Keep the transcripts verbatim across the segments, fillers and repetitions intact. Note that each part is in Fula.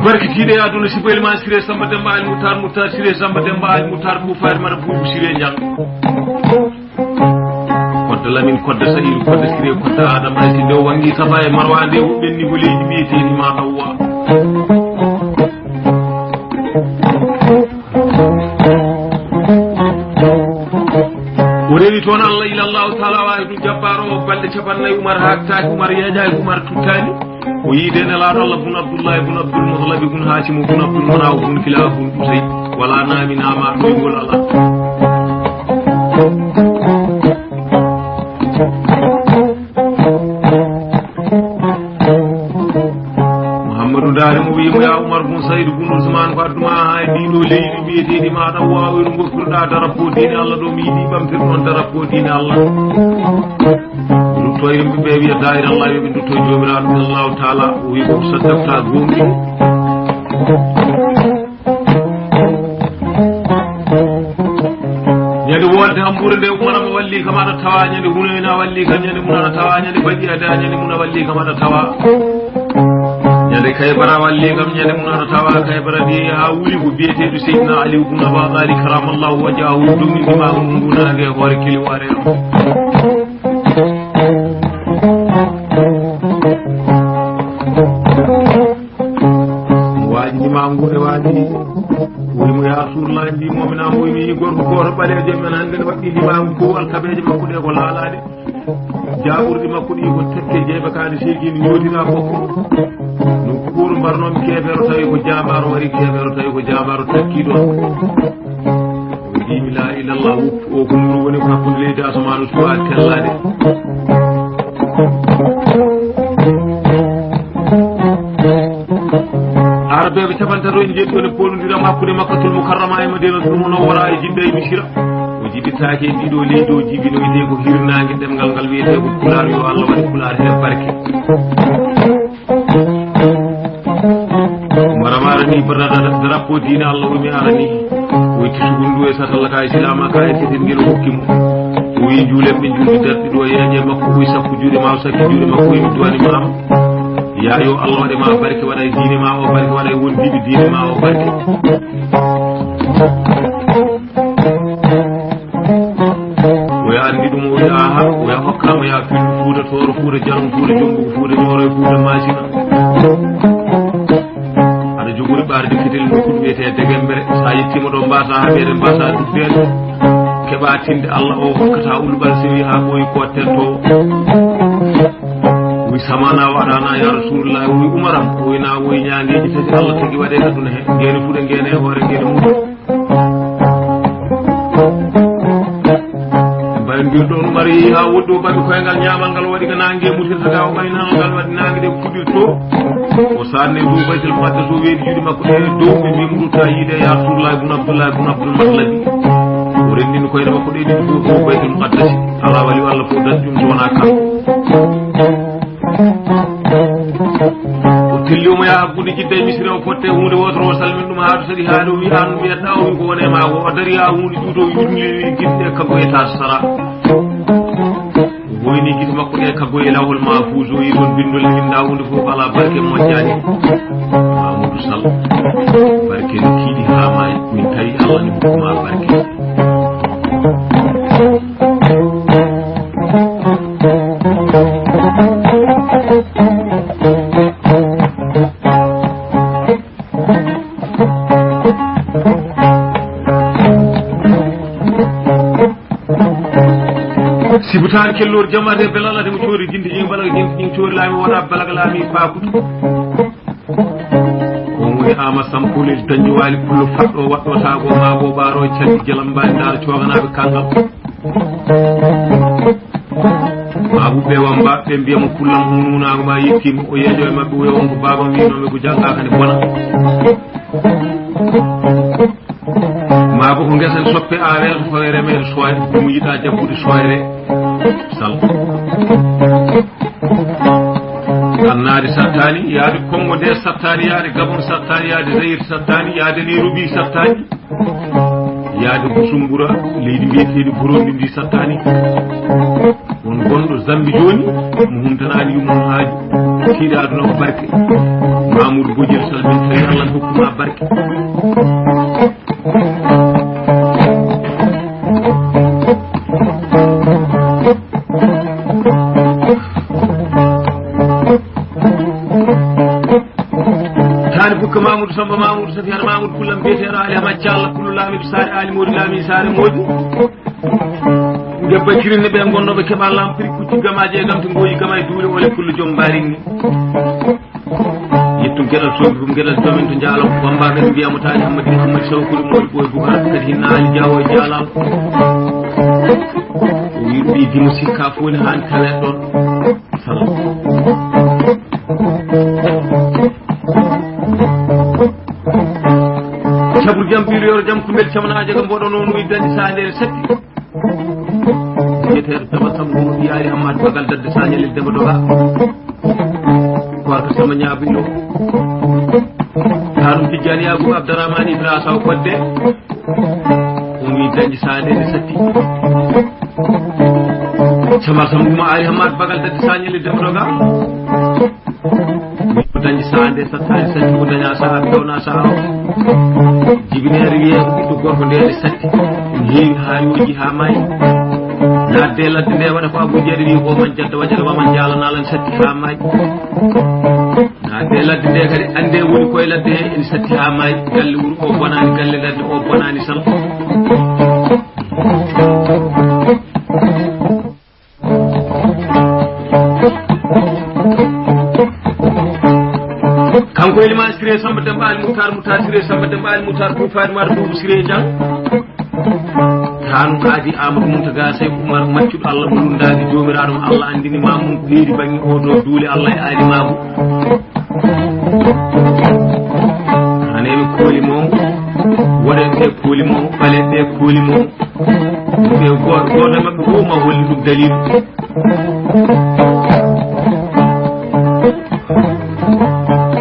Barkitiiɗo e aduna, Sibo Elman Siré Samba Demba Ali Moutar, Moutar Siré Samba Demba Ali Moutar, Bou Fatimata Boubou Siré Ndiang. Kodde Lamine, kodde Saïdou, kodde Siré, kodde Adama, hay si nde o wanngi Safa e Marwa, nde o ɓenni ko leydi mbiyeteendi Matawa. O rewi toon Allah, ila Allahu taala waahidu jabbaaro o, balɗe capanɗe nayi, Umar haaktaaki, Umar yeeƴaaki, Umar tuttaani. O yiide Nelaaɗo Allah, bun Abdullahi, bun Abdul Muttalabi, bun Haasimu, bun Abdul Manaw, bun Kilaabu, bun Qusay. Wala naami naama, ɗoyngol alaa. Muhammadu daari mo, wi'i mo, "Ya Umar bun Saydu bun Usman, ko adduma haa e ndiɗo leydi mbiyeteeɗi maaɗa, waawi no ngoppiruɗaa darappo diine Allah ɗo, mi yiɗi ɓamtirɗon darappo diine Allah." Ndutto e yimɓe ɓe wi'a, "Daa'ira Allah, yo ɓe ndutto Joomiraaɗo, Allahu taala, o wi'i ko saddakta, gooŋɗi." Ñande wonde Hambuure nde, Umar am walli kam aɗa tawa, ñande Hunayna walli kam, ñande mun aɗa tawa, ñande Badiya da, ñande mun walli kam aɗa tawa. Ñande Kaybara walli kam, ñande mun aɗa tawa, Kaybara ndi haa wuli ko biyeteeɗo Seydina Ali ibn Abi Talib karamallahu wajhahu, dogindi ma ndu naange hoore kiliwaare. Waaji ndimaagu ngu e waaji. Woni mo, "Ya Rasulullah, ndimo mi na mo mi gorko gooto ɓaleejo men hannde ne waɗɗi ndimaagu ko alkabeeje makko ɗe ko laalaaɗe. Jaaɓurɗi makko ɗi ko tekke jeeɓe kaani seegi ni yootina bokko. No kuuru mbarnoomi keefeero tawi ko jaambaaro wari keefeero tawi ko jaambaaro takki ɗon." O wi'i, "La ilaha illallah, wuppu o ko nuru woni ko hakkunde leydi asamaan o suwa tellaade." Arabeeɓe capantato en jeɗɗo ne poonondira hakkunde Makkatul Mukarrama e Madinatul Munawwara e Jidda e Misira. O jibitaake e ndiɗo leydi, o jibinoyte ko hirnaange ɗemngal ngal wiyetee ko Pulaar, yo Allah waɗe Pulaar heen barke. Umar am arani barata drapeau diine Allah o mi arani. Woyti sugundu e satalla ka e silama ka e tetel ngel o hokki mo. O wi juulen ɓe juulde darɗi ɗo yeeƴe makko, o wi sakku juuɗe ma, o sakki juuɗe makko, o wi mi duwani ma am. Ya yo Allah waɗe ma barke, waɗa e diine ma o barke, waɗa e wondiiɓe diine ma o barke. Oya anndi ɗum, oya aha, oya hokkama ya fillu Fuuta Tooro, Fuuta Jalon, Fuuta Jombugu, Fuuta Ñooro e Fuuta Maasina. Aɗa jogori ɓaarde fitel nokku ɗum wiyetee Degembere. So a yettiima ɗo, mbasa haɓeede, mbasa dubbeede. Keɓa tinde Allah o hokkata ulɓal sewi haa ɓooyi ko tentoowo. Wi samana waɗana ya Rasulullah, wi Umaram, wi na woyi ñaangeeji tati Allah tagi waɗe aduna he. Ngeene fuɗe, ngeene e hoore, ngeene muɗum. Mbaye mbirɗo on Umar yehi haa woɗɗi, o ɓami koyngal ñaamal ngal waɗi ko naange mutirta ga, o ɓami nano ngal waɗi naange ɗe fuɗirto. O saarni dow Baytul Muqaddas, o weeɗi juuɗe makko ɗe dow, ɓe mbi mo ɗutta yiide ya Rasulullah ibn Abdullah ibn Abdul Muttalib. O renndini koyɗe makko ɗe ɗiɗi fof dow Baytul Muqaddas. Alaa wali Allah fof dañi ɗum so wonaa kan. O telli omo yaha hakkunde Jidda e Misira, o fotte huunde wootere, o salmini ɗum haa ɗo saɗi, haa ɗo wi, "Aan ɗum mbiyatɗaa?" O wi, "Ko woni e maa ko?" O dari haa huunde ɗuuto, o yurmini gite ɗe kaggoye ta sara. O hoyni gite makko ɗe kaggoye Lawhul Mahfuus, o yi ɗon binndol e winnda huunde fof ko alaa barke moƴƴaani. Mamadou Sall, barke no tiiɗi haa maayi, min tawi Allah ne hokku ma barke. Sibutaani kelloor jamaade e belal ade mo coori jinde jing balaga jing jing coori laami wona balaga laami faakutu. Ko woni ama sampulel dañju waali pullo faɗɗo waɗɗo taago maago ɓaaro calli jalam mbaani ndaara cooganaaɓe kangal. Maabu ɓe wamba ɓe mbiya mo kullam hununaago ma yettiima o yeeƴo e maɓɓe wiya on ko baaba wiinooɓe ko janngaaka ne bona. Maabu ko ngesen soppe aaweeso foye remeede soye ɗum yiɗa jabbude soyre sal. Annaade sattaani, yaade Kongo nde sattaani, yaade Gabon sattaani, yaade Zaïre sattaani, yaade Nairobi sattaani. Yaade Busumbura, leydi mbiyeteeɗi Burundi ndi sattaani. On gonɗo Zambi jooni, mo humtanaani yumma haaju. Tiiɗa aduna ko barke. Mamoudou Bojel salminta. Tuma barke. Taani bukka Mamoudou Samba Mamoudou Safiyana Mamoudou Kullam biyeteeɗo Ali Hamad Thialla Kullu Laamiɗo Saare Ali Modi Laami Saare Modi. Ngebba kirinne ɓe gonnooɓe keɓa lampiri kucci gamaaji e gam to ngooji gama e duule ole kullu joom mbaari ni. Yettum geɗal soodi ɗum geɗal joomen to jaalo wammbaaɓe ɓe mbiyamo taani Hammadi Hammadi Sow kuli mooli ɓooy bukara kadi hinna Ali Jaawo e jaalal. O wi ɗum ɗi dimo sikka fof ne haani taweɗo ɗon. Salam. Cabru jam biiru yoro jam kumbel camnaaje ko mboɗo noon wi dañi saandeere satti. Biyeteeɗo Daba Samb no ɓiyaari Hammadi Bagal Dadde Sañalel Daba Doga. Gorko Samba Ñaabuy Lo. Harum Tijjani Yaaguba Abdarahmani Ibra Saw Kodde. Ɗum wi dañi saandeere satti. Samar Samb Guma Aali Hammadi Bagal Dadde Sañalel Daba Doga. Min ko dañde sahaa nde sattaani satti ko daña sahaa ɓe ɗowna sahaa o. Jibineere wiye ko ɓiɗɗo gorko nde nde satti. Ɗum heewi haa yooji haa maayi. Naatde e ladde nde waɗa ko Abu Jeeri wi ko man jadda wajata waman jaalana lan satti haa maayi. Naatde e ladde nde kadi annde woni koye ladde he ene satti haa maayi. Galle wuro o bonaani, galle ladde o bonaani sal. Kanko Eliman Siré Samba Demba Ali Moutar Moutar Siré Samba Demba Ali Moutar Bou Fatimata Boubou Siré Diang. Taanu aadi Amadou Mountaga Sey Oumar maccuɗo Allah mo lundaade joomiraaɗo mo Allah anndini ma mum ko heedi bannge o ɗo duule Allah e aadi maamu. Aneɓe kooli mo, woɗen ɓe kooli mo, ɓalen ɓe kooli mo. Ɓe gooto gooto e maɓɓe fof ma holli ɗum dalilu.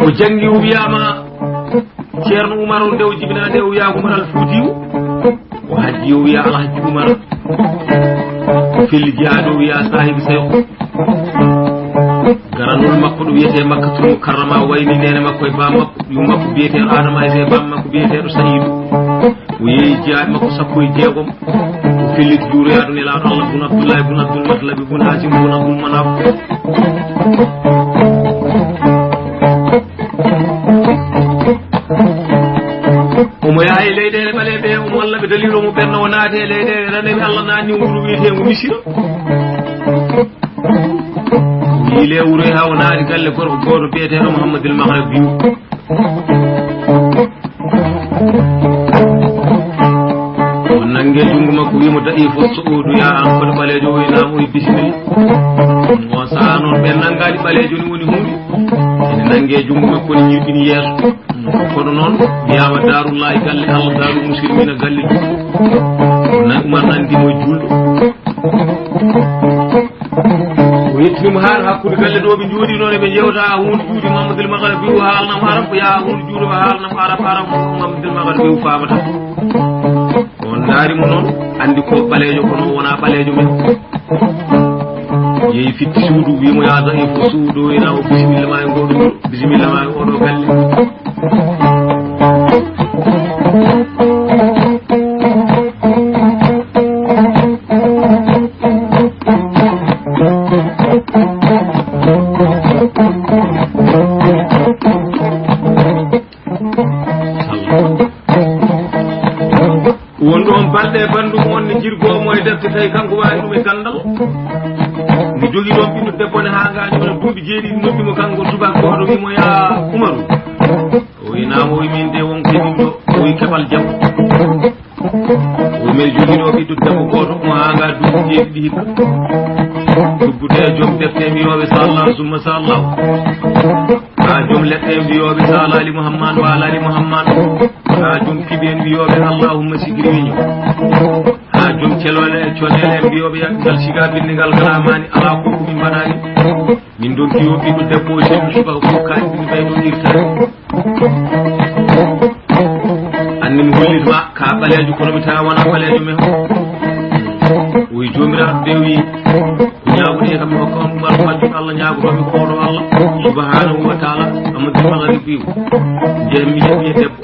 O janngi, o wiyaama Ceerno Umar, o nde o jibinaa nde o wiyaa Umar Al Fuutiyu. O hajji, o wiyaa Alhajji Umar. Filli jihaade, o wiyaa Saahibu Seyku. Garanol makko ɗo wiyetee Makkatul Mukarrama, wayni neene makko e baa makko, yum makko biyeteeɗo Adama Aysa e baa makko biyeteeɗo Sayidu. O yeeyi jiyaaɓe makko sappo e jeegom. O felliti juuroyaade Nelaaɗo Allah bun Abdullahi bun Abdul Matlabi bun Hasim bun Abdul Manaf. Omo yaha e leyɗeele ɓaleeɓe, omo walla ɓe daliil, omo ɓenna, o naati e leyɗeele raneeɓe Allah naatni wuro wiyeteengo Misira. Yii le wuro he haa o naati galle gorko gooto biyeteeɗo Muhammadul Maghrabiyu. O nannge junngo makko, wiimo, "Da'iifu Su'uudu, yaa an koɗo ɓaleejo?" O wi'anaama, o wi'i, "Bisimilla." On sahaa noon, ɓe nanngaani ɓaleejo ni woni huunde. Ene nannge junngo makko, ne ñiiɓini yeeso. Kono noon, wiyaama Daarullaahi galle Allah, Daarul Muslimiina galle juulɓe. Nan Umar nanndi mo juulɗo. O yettinii mo haa hakkunde galle ɗo ɓe njooɗii noon, eɓe njeewta haa huunde juuɗe Mamadou El Maghrabi, o haalna mo Arab, yaa huunde juuɗe, o haalna mo Arab, Arab mo Mamadou El Maghrabi o faamata. On ndaari mo noon, anndi ko ɓaleejo, kono o wonaa ɓaleejo men. Yehi fitti suudu, wii mo, "Yaa da'iifu suudu, ina o bisimilla ma e ngoo ɗo, bisimilla ma e oo ɗo galle." Won ɗoon balɗe e banndum on ne jirgoo mo e defte, tawi kanko waawi ɗum e ganndal. Mi jogii ɗoon ɓiɗɗo debbo ne haa ngaani wona duuɓi jeeɗiɗi, noddi mo kanko subaka gooto, wii mo, "Yaa Umaru." O wii, "Naam." O wii, "Min de won ko min ɗo." O wii, "Keɓal jam." O wii, "Mbeɗa jogii ɗo ɓiɗɗo debbo gooto mo haa ngaa duuɓi jeeɗiɗi hikka. Tuggude e joom defte mbiyooɓe sa Allah summa sa Allah." Haa joom leɗɗe mbiyooɓe sa Alaali Muhammad wa Alaali Muhammad. Haa joom kibi en mbiyooɓe allahumma sigiri wiño. Haa joom celoole e coneele en mbiyooɓe ya ngal siga binndi ngal kalaamaani alaa ko ɗum mbaɗaani. Min ɗon kiyo ɓiɗɗo debbo o seeɗu subaka ko kaani ɗum ɓay ɗo irtaani. Anni mi hollit ma ka ɓaleejo kono mi tawa wona ɓaleejo men. O wi joomiraaɗo de wi ko ñaagude kam mi hokka on Umar majjum Allah ñaagotoomi ko oɗo Allah subhanahu wa taala, Amadou Magari Biw. Njeemi yeɓi e debbo.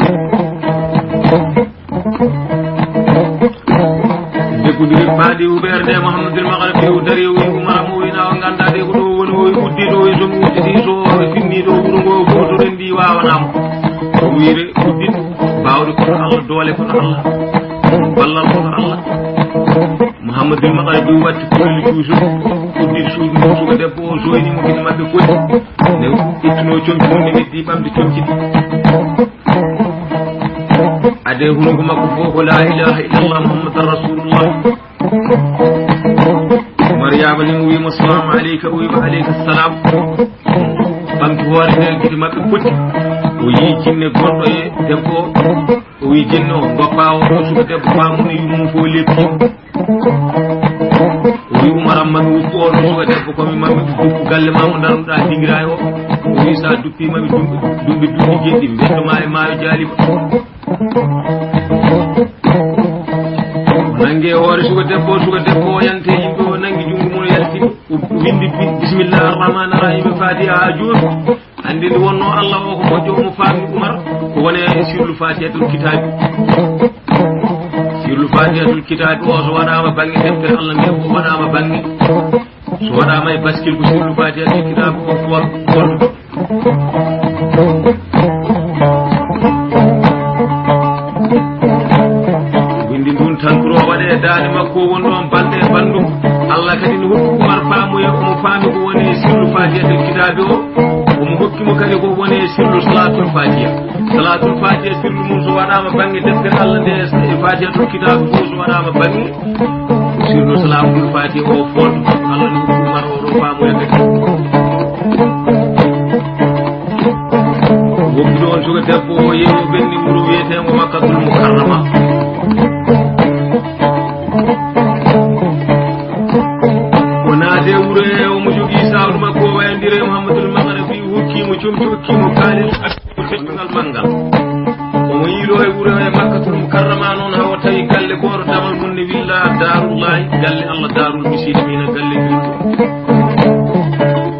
Ndekkondiri paadi huɓeere nde, Mouhamadoul Magari Biw dari, o wi Umar, mo wina o nganndaa de ko ɗo woni, o wi uddi ɗo, o wi so mi udditi, so o finni ɗo wuro ngo fof, to ɗen mbi wawanamo. O wi re uddit, bawɗe kono Allah, doole kono Allah, ballal kono Allah. Mouhamadoul Magari Biw watti kulli cuuso, udditi suudu ndu, suka debbo o soyni mo gite maɓɓe foti. Nde ittuno comci mum, nde heddi ɓamde comci ɗi. Ade hunuko makko fof ko la ilaha illallah Muhammadan Rasulullah. Umar yaabani mo, wimo, "Salamu aleyka." O wi, "Wa aleyka salam." Ɓamti hoore nde, gite maɓɓe potti. O yii jinne gonɗo e debbo o. O wi jinne o, "Goppa o ɗo suka debbo, faamu no yummum fof leppi." O wi Umar, "Amma mi woppu o ɗo suka debbo, ko mi mammi duppu galle ma mo ndaruɗa Dingiraay o." O wi, "Sa duppima mi dumbi, dumbi duuɓi jeeɗiɗi, mbeddo ma e maayo Jaaliba." O nangi e hoore suka debbo, suka debbo o yanti e yimɓe, o nangi junngo mum, o yaltini, o windi bi-, "Bismillahi arrahmani arrahim", Fatiha ha jooɗi. Anndi nde wonno Allah o ko moƴƴo, omo faami Umar, ko woni e sirlu Fatihatul Kitaabi. Sirlu Fatihatul Kitaabi o, so waɗaama bannge deftere Allah nde, o waɗaama bannge, so waɗaama e baskil, ko sirlu Fatihatul Kitaabi o fol-, fol-. Windi ndun tan pour o waɗe e daande makko, o wonno on balɗe e banndum. Allah kadi no hokki Umar faamuye, omo faami ko woni e sirlu Fatihatul Kitaabi o, omo hokki mo kadi ko woni e sirlu Salatul Fatiha. Salatul Fatiha sirlu mum so waɗaama bannge deftere Allah nde e Fatihatul Kitaabi fof so waɗaama bannge, sirlu Salatul Fatiha o fol-, Allah no hokki Umar o ɗo faamuye kadi. Woppude on suka debbo o yehi, o ɓenni wuro wiyeteengo Makkatul Mukarrama. O naati e wuro he, omo jogii sawru makko, o wayandiri e Mouhamadoul Magari Biw, hokki mo comci, hokki mo kaalis, hokki mo teddungal manngal. Omo yiiloo e wuro he Makkatul Mukarrama noon, haa o tawi galle gooto, damal mum ne willa Daarullahi, galle Allah, Daarul Miskinina, galle julɓe.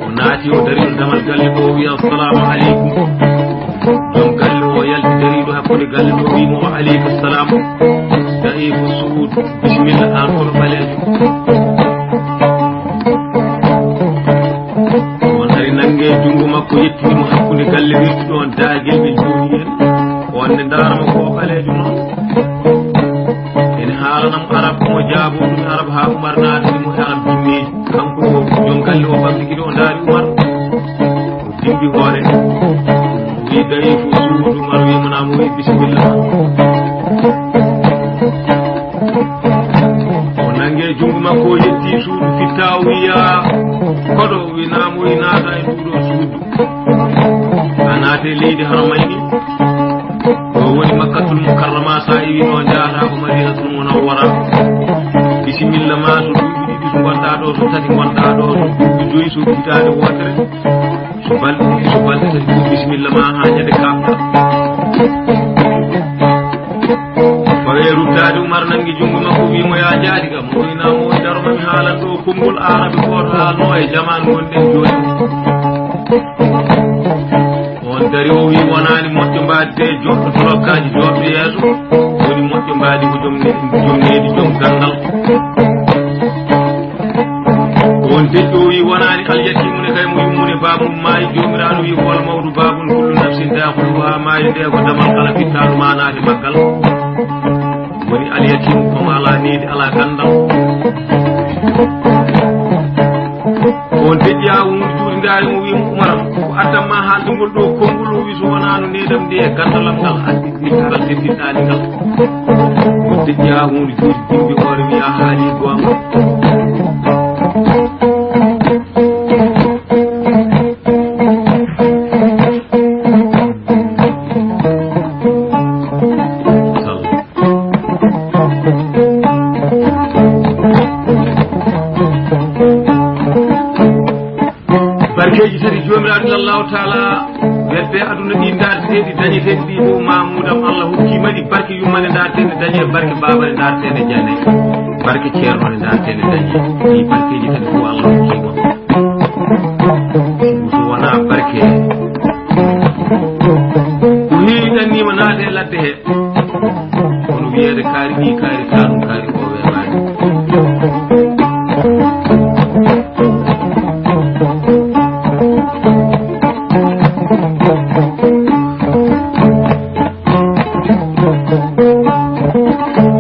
O naati, o darii ɗo damal galle ɗo, o wiya, "Assalamu aleykum." Joom galle o yalti, darii ɗo hakkunde galle ɗo, o wi'i mo, "Wa aleyka salam." Da'ifu suud, "Bisimilla, aan kono ɓaleejo." O ari, nanngi e junngo makko, yettini mo hakkunde galle wirtuɗo on daagel ɓe njowi en. O wonde ndaara mo ko o ɓaleejo noon. Ene haalana mo Arab, mo jaabo ɗum Arab, haa Umar naatani mo e Arab jinneeji. Kanko o joom galle o ɓamti gite, o ndaari Umar. O dimbi hoore. O wi, "Da'ifu suudu Umar," wi mo, "Naam," o wi, "Bisimilla." O nangi e junngo makko, o yetti suudu fitta, o wiya, "Koɗo," o wi, "Naam," o wi, "Naata e nduɗo suudu." A naate leydi Haramayni, ɗo woni Makkatul Mukarrama, sa iwi ɗo, njahata ko Madinatul Munawwara. Bisimilla ma, so duuɓi ɗiɗi so ngonɗa ɗo, so tati ngonɗa ɗo, so duuɓi joyi, so hitaande wootere, so balɗe ɗiɗi, so balɗe tati, ko bisimilla ma haa ñande kaɓɗa. Fawe ruttaade, Umar nangi junngo makko, wi mo, "Ya jaadi kam, o ina mo daro ma mi haalan ɗo konngol Aarabe gooto haalno e jamaan ngonɗen jooni." On dari, o wi, "Wonaani moƴƴo mbaadi de joɗɗo tolokkaaji, joɗɗo yeeso. Woni moƴƴo mbaadi ko joom ne-, joom needi, joom ganndal." On deƴƴo, o wi, "Wonaani alyatimu ne kay mo yummune, baabum maayi." Joomiraaɗo wi, "Hoolo mawɗo, baabun kullu nafsin daakhuluha, maayi nde ko damal kala fittaaɗo ma naati maggal." Woni alyatimu ko mo alaa needi, alaa ganndal. On deƴƴi haa huunde juuti ndaari mo, wi mo, "Umar, ko addan ma haalde ngol ɗo konngol?" O wi, "So wonaa no needam ndi e ganndalam ngal addi ngal teddinɗaani ngal." On deƴƴi haa huunde juuti, dimbi hoore, wi, "A haali goonga." Barkeeji tati Joomiraaɗo, Allahu Taala, welɓe aduna ɗi ndaarteteeɗi, dañeteeɗi ɗi, fof Mamoudou am, Allah hokkii ma ɗi. Barke yummande ndaarteende dañee, barke baabare ndaarteende dañee, barke ceerno nde ndaarteende dañee. Ɗi barkeeji tati fof Allah hokkii ma. Barke. Ko heewi ɗanniima naata e ladde he. Kono wiyeede kaari ɗi, kaari kaanum, kaari o weeɓaani.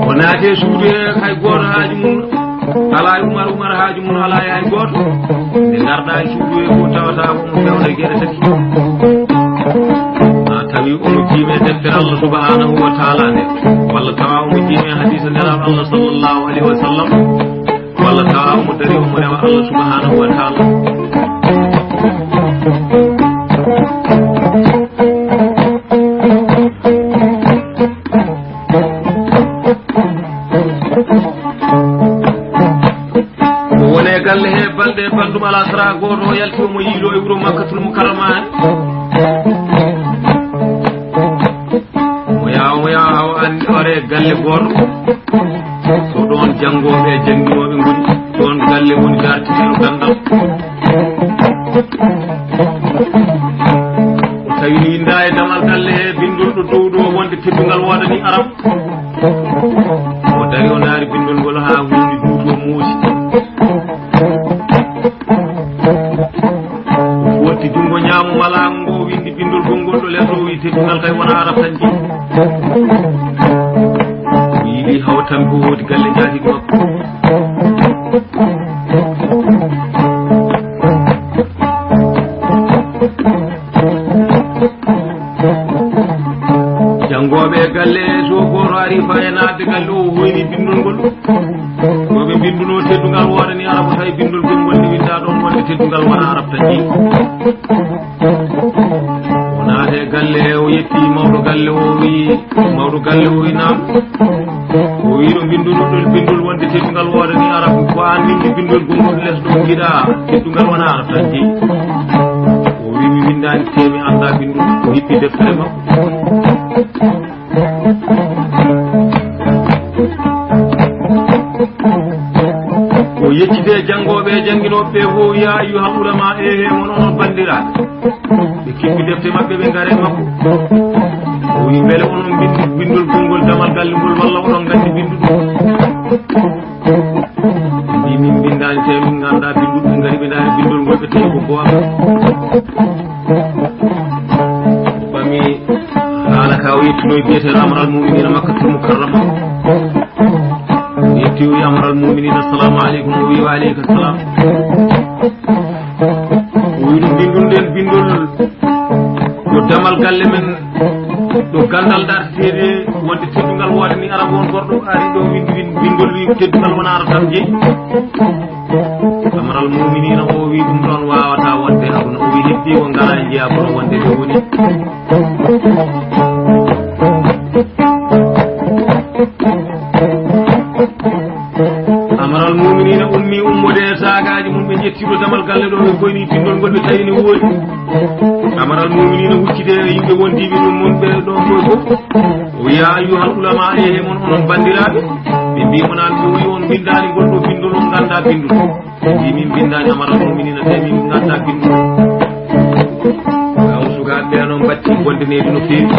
O naati e suudu he, hay gooto haaju mum alaa e Umar, Umar haaju mum alaa e hay gooto. Nde ngarɗaa e suudu he fof, tawata omo fewna e geɗe tati. A tawi omo jiime deftere Allah subhanahu wa taala nde, walla tawa omo jiime hadiisa Nelaaɗo Allah sallallahu alayhi wa sallam, walla tawa omo dari omo rewa Allah subhanahu wa taala. O woni e galle he balɗe e banndum, alaa sara gooto o yalti omo yiiloo e wuro Makkatul Mukarrama he. Omo yaha, omo yaha, hawa anndi ore e galle gooto. Ko ɗoon janngooɓe e jannginooɓe ngoni, ɗoon galle woni dartiteeɗo ganndal. Tawi ne winndaa e damal galle he binndol ɗo dow ɗo wonde teddungal woodani Arab. O dari, o ndaari binndol ngol haa huundi duuto, o moosi. Fotti junngo ñaamo malaango ngo, o winndi binndol gonngol ɗo les ɗo, o wi teddungal kay wona Arab tan jeyi. O yiili hawa tampi, o hooti galle njaatigi makko. Janngooɓe e galle, so gooto ari fa e naatde galle o, o hoyni binndol ngol. Ko ɓe binndunoo teddungal woodani Arab, tawi binndol gonngol nde winndaa ɗoon wonde teddungal wona Arab tan jeyi. O naati e galle he, o yetti mawɗo galle o, o wiyi, mawɗo galle o wiyi, "Naam." O wiyi, "Ɗo mbinnduno ɗo binndol wonde teddungal woodani Arab, ko aan winndi binndol gonngol les ɗo, njiɗaa teddungal wona Arab tan jeyi." O wiyi, "Mi winndaani, tee mi anndaa binndol." O hippi deftere makko. O yecciti e janngooɓe e jannginooɓe ɓe fof, "Yaa ayyuhal ulama, e he mon onon banndiraaɓe." Ɓe kippi defte maɓɓe, ɓe ngari e makko. O wi, "Mbele onon mbinndi binndol konngol damal galle ngol, walla oɗon nganndi binnduɗo?" Mbi, "Min mbinndaani, tawi min nganndaa binnduɗo." Ɓe ngari, ɓe ndaari binndol ngol, ɓe tawi ko gooto. Ɓami haala ka o yettuno e biyeteeɗo Amaral Muminina Makkatul Mukarrama. Yetti o wi, "Amaral Muminina, assalamu aleykum." O wi, "Wa aleyka salam." O wi ɗum, "Binndun ɗen binndol ɗo damal galle men, ɗo ganndal darteteeɗe wonde teddungal woodani Arab, on gorɗo ari ɗo winndi win-, binndol wi teddungal wona Arab tan jeyi." Amaral Muminina o wi, "Ɗum ɗoon waawata wonde aduna." O wi, "Heddi o ngara e njiya kono wonde ɓe woni." Amaral Muminina ummi, ummode e saagaaji mum, ɓe ƴetti ɗo damal galle ɗo, ɓe koyni binndol ngol, ɓe tawi ne woodi. Amaral Muminina huccide e yimɓe wondiiɓe ɗum mon ɓe ɗon ɗo fof. O wiya, "Ayyuhal ulama, e he mon onon banndiraaɓe." Ɓe mbi mo, "Naan ɓe wi on mbinndaani ngol ɗo binndol, on nganndaa binndol." Ɓe mbi, "Min mbinndaani." Amaral Muminina tawi min nganndaa binndol. Ɓaawo sukaaɓe ɓe noon mbatti bonde neydi no feewi.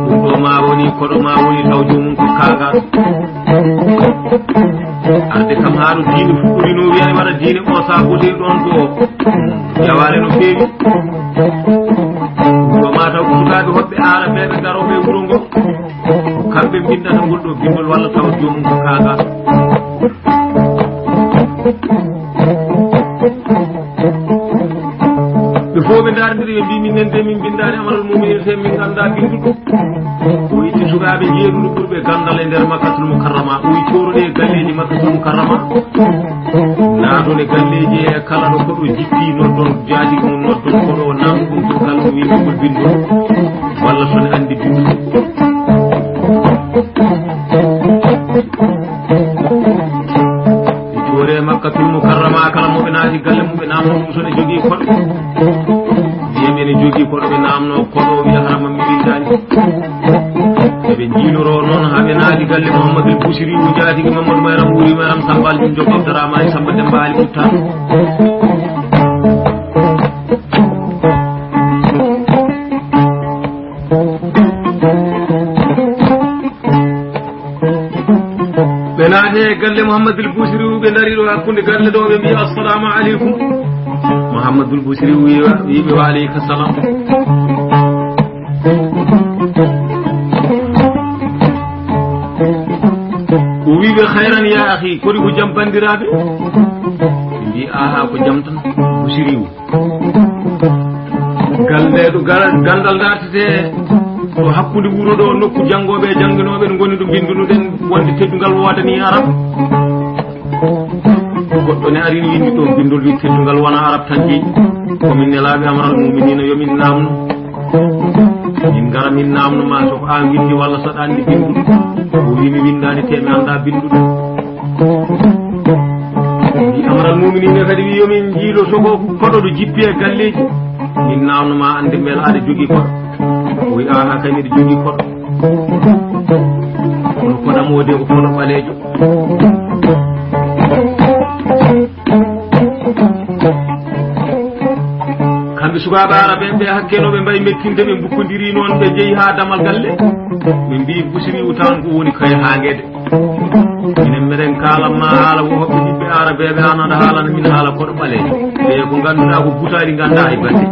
Ɗum ɗo ma woni, koɗo ma woni, taw joomum ko kaaga. Arde kam haa ɗo diine fuɗɗori no wiya, waɗa diine o, sa bote ɗon ko jawaale no feewi. Ɗum ɗo ma taw ko sukaaɓe hoɓɓe aarabeeɓe garooɓe e wuro ngo, kamɓe mbinndata ngol ɗo binndol walla taw joomum ko kaaga. Ɓe fof ɓe ndaarondiri, ɓe mbi, "Min nen de, min mbinndaani Amaral Muminina, te min nganndaa binnduɗo." O itti sukaaɓe jeeɗuɗo ɓurɓe ganndal e nder Makkatul Mukarrama, o wi, "Cooruɗe e galleeji Makkatul Mukarrama, naaton e galleeji he, kala ɗo koɗo jippi, noddon jaatigi mum, noddon koɗo o, naamndon ɗum ɗo kala ko winndugol binndol, walla so ne anndi binndol." Ɓe coori e Makkatul Mukarrama, kala mo ɓe naati galle mum, ɓe naamno ɗum so ne jogii koɗo. Mbiyen ene jogii koɗo, ɓe naamno koɗo, wiya, "Hara man mi winndaani." Eɓe njiiloroo noon haa ɓe naati galle Muhammadul Busiri, o jaatigi Mamadou Mayram, Wuri Mayram, Samba Aljum Joop, Abdarahmani Samba, Demba Ali Mutta. Galle Mouhamadoul Bouchiri ɓe ndari ɗo hakkunde galle ɗo, ɓe mbi, "Assalamu aleykum." Mouhamadoul Bouchiri wi, wi ɓe, "Wa aleyka salam." O wi ɓe, "Khayran ya akhi, kori ko jam banndiraaɓe?" Ɓe mbi, "Aha, ko jam tan, Bouchiri." Galleeɗo gal-, ganndal dartete to hakkunde wuro ɗo, nokku janngooɓe e jannginooɓe no ngoni ɗo, mbinndunoɗen wonde teddungal woodani Arab. Goɗɗo ne ari, winndi ɗo binndol, wi teddungal wona Arab tan jeyi. Ko min nelaaɓe Amaral Muminina, yo min naamno. Min ngara min naamno ma, so ko an winndi walla so aɗa anndi binnduɗo. O wi mi winndaani, te mi annda binnduɗo. Wi Amaral Muminina kadi wi yo min njiilo so ko koɗo ɗo jippi e galleeji. Min naamno ma annde mbela aɗa jogii koɗo. O wi aha kay miɗo jogii koɗo. Kono koɗam o de ko koɗo ɓaleejo. Kamɓe sukaaɓe Arabe ɓe hakkeno ɓe mbayi mettinde, ɓe mbukkondiri noon, ɓe njehi haa damal galle. Ɓe mbi Busiri o tan ko woni kay haa ngede. Minen meɗen kaalan ma haala wo hoɓɓe ɓiɓɓe Arabeeɓe, an aɗa haalana min haala koɗo ɓaleejo. Ɓe ko ngannduɗaa ko butaali, nganndaa hay bannde.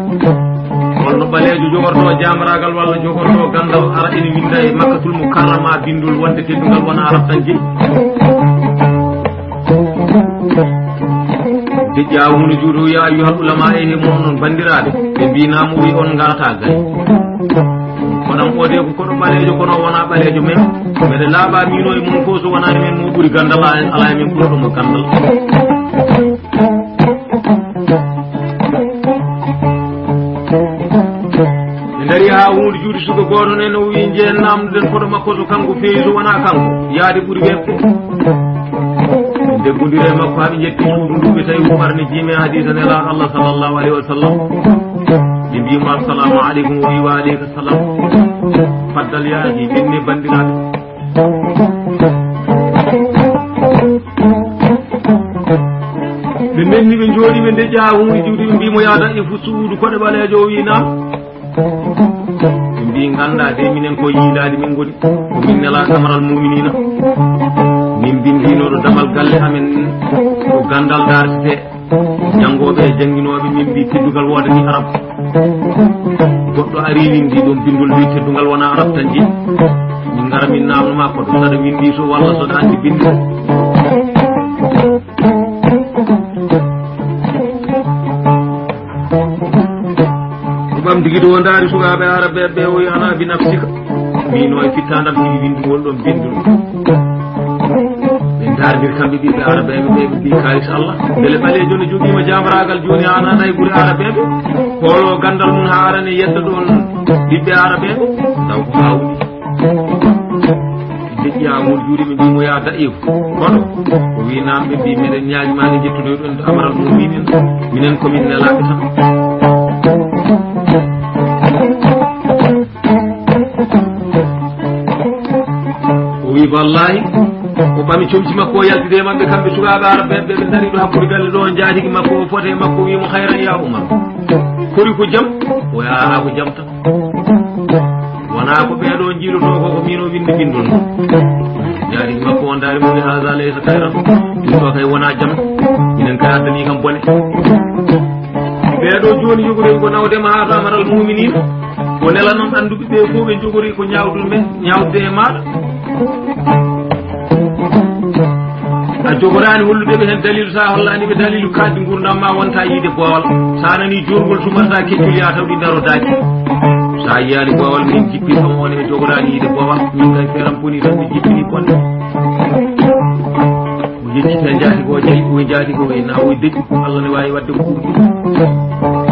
Holno ɓaleejo jogorto jaamraagal walla jogorto ganndal, ara ene winnda e Makkatul Mukarrama binndol wonde teddungal wona Arab tan jeyi. Deƴƴa woni juuɗo, ya ayyuhal ulama, e he mon non banndiraaɓe. Ɓe mbi naam, o wi on ngarata gay. Koɗam o de ko koɗo ɓaleejo, kono wona ɓaleejo men. Mbeɗa laaɓa miino e mum ko so wona e men mo ɓuri ganndal, ala e men ɓurɗo mo ganndal. Ɓe ndari haa huunde juuti suka gooto nen, o wi njehen naamnoɗen koɗo makko so kanko feewi, so wona kanko, yaade ɓuri weeɓde. Ɓe ndeggondiri e makko haa ɓe njetti suudu ndu, ɓe tawi Umar ne jiimi hadiisa Nelaaɗo Allah sallallahu alayhi wa sallam. Ɓe mbi mo, "Assalamu aleykum." O wi, "Wa aleyka salam." Faddal yaaji, ɓenne banndiraaɓe. Ɓe menni, ɓe njooɗi, ɓe ndeƴƴa huunde juuti, ɓe mbi mo, "Ya da'i fu suudu koɗe ɓaleejo." O wi, "Naam." Ɓe mbi, "Nganndaa de, minen ko yiilaade min ngoni, ko min nelaaɗo Amaral Muminina. Min mbinndinooɗo damal galle amen ko ganndal dartete, janngooɓe e jannginooɓe, min mbi teddungal woodani Arab. Goɗɗo ari winndi ɗum binndol, wi teddungal wona Arab tan jeyi. Min ngara min naamno ma koɗo saɗa winndi so walla so ɗa anndi binndi." O ɓamti gite o ndaari sukaaɓe Arabeeɓe ɓe, o wi, "Ala bi nafsika." Miino e fittaandam tigi winndugol ɗon binndol. Ɓe ndaardir kamɓe ɓiɓɓe Arabeeɓe ɓe, ɓe mbi, "Kaalis Allah, mbele ɓaleejo no jogiima jaamraagal jooni haa nana e ɓuri Arabeeɓe? Hoolo ganndal mum haa arani yedda ɗon ɓiɓɓe Arabeeɓe?" Taw ko haawni. Deƴƴi Amadou Diouri, ɓe mbi mo, "Ya da'ifu, koɗo?" O wi, "Naam." Ɓe mbi, "Meɗen ñaagi ma nde njettunoy ɗon Amaral Muminin, minen ko min nelaaɓe tan." O wi, "Wallahi." O ɓami comci makko, o yaltide e maɓɓe kamɓe sukaaɓe Arabeeɓe ɓe, ɓe ndari ɗo hakkude galle ɗo, njaatigi makko o foti e makko, o wi mo, "Khayran ya Umar, kori ko jam?" O wi, "Aa, ko jam tan." Wonaa ko ɓeeɗo njiilotoo ko, ko miin o winndi binndol mum. Jaari makko on daari mo, wi, "Haza laysa khayran." Ɗum ɗo kay wonaa jam. Minen kay addanii kam bone. Ɓeeɗo jooni njogori ko nawde ma haa to Amaral Muuminiin. O nela noon annduɓe ɓe fof ɓe njogori ko ñaawdude men, ñaawdude e maaɗa. A jogoraani hollude ɓe heen daliilu, so a hollaani ɓe daliilu kaaɗdi nguurndam ma, wonta yiide boowal. So a nanii joorngol, tumarta keccol, yaa taw ɗi ndaro daaki. So a yiyaani boowal, min jippii kam, on ɓe jogoraani yiide boowal. Min kay, feram boni tan, ɓe jippini bonde. O yeccita njaati ko jeyi, o njaati ko e na o deƴƴi, Allah ne waawi waɗde ko ɓuri ɗum.